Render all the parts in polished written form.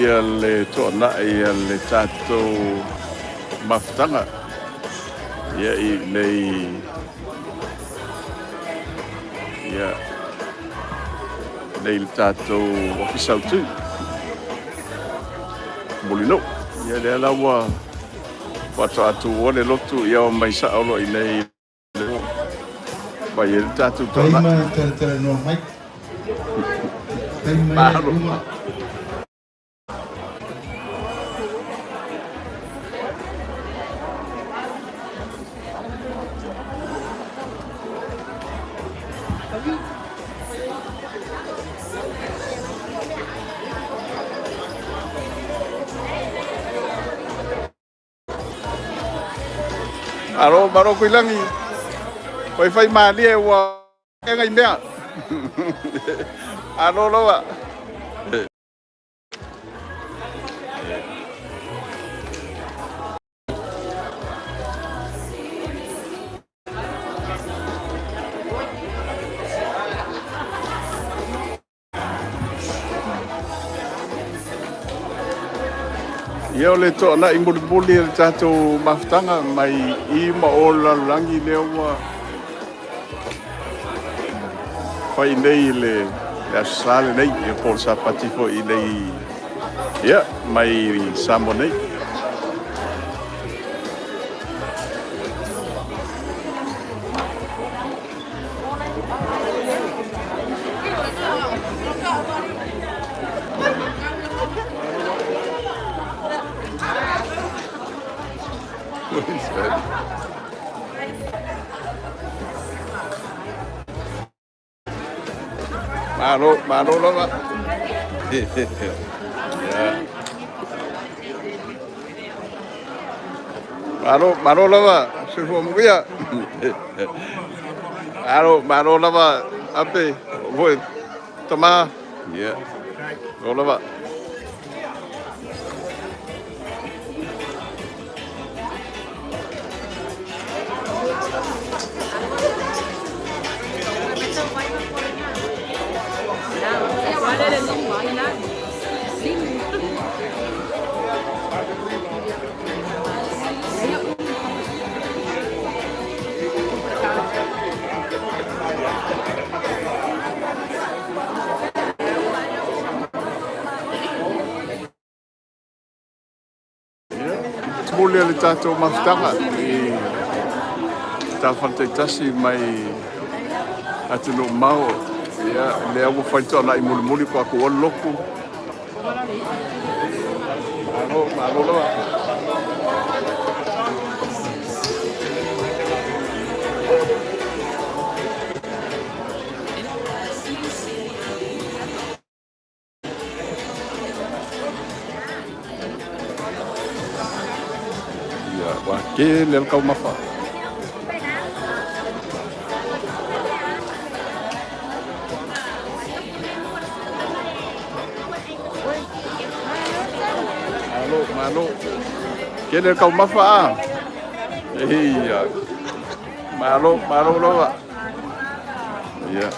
le toanai a le tatou mafutaga ia i nei ia nei le tatou Ofisa Autu Mulinuu. Ia lea la ua faatoa tuua le lotu ia o mai sao loa i nei fai ai le tatou toanai. Taima talatalanoa mai. Taima ia i Malo. Luga. Malo, malo Tuilagi. Fai fai malie ua ega i mea. Malo lava. Ia o le toanai mulimuli o le tatou mafutaga mai i ma o le lalolagi lea ua fai nei i le Aso Sa lenei, ia po o le Sapati foi i nei, ia, mai Samoa nei. Malo, malo lava. Ia. Malo, malo lava. Soifua manuia. Malo, malo lava. Ape, foi, tama. Ia. Malo lava. Muli o le tatou mafutaga i tafaletasi mai atunuu mamao, ia lea ua fai toanai mulimuli pa ku o le lotu. Malo, malo lava. Ia, ua tele le taumafa. Malo, malo. Tele le taumafa a. Ia. Malo, malo lava. Ia.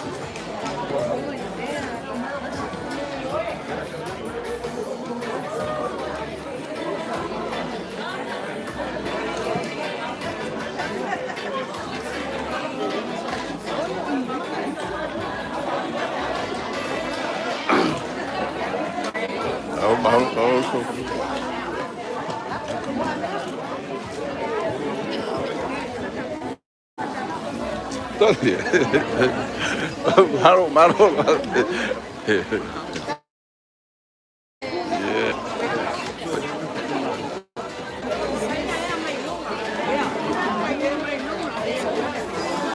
Malo, malo, malo. Malo, malo.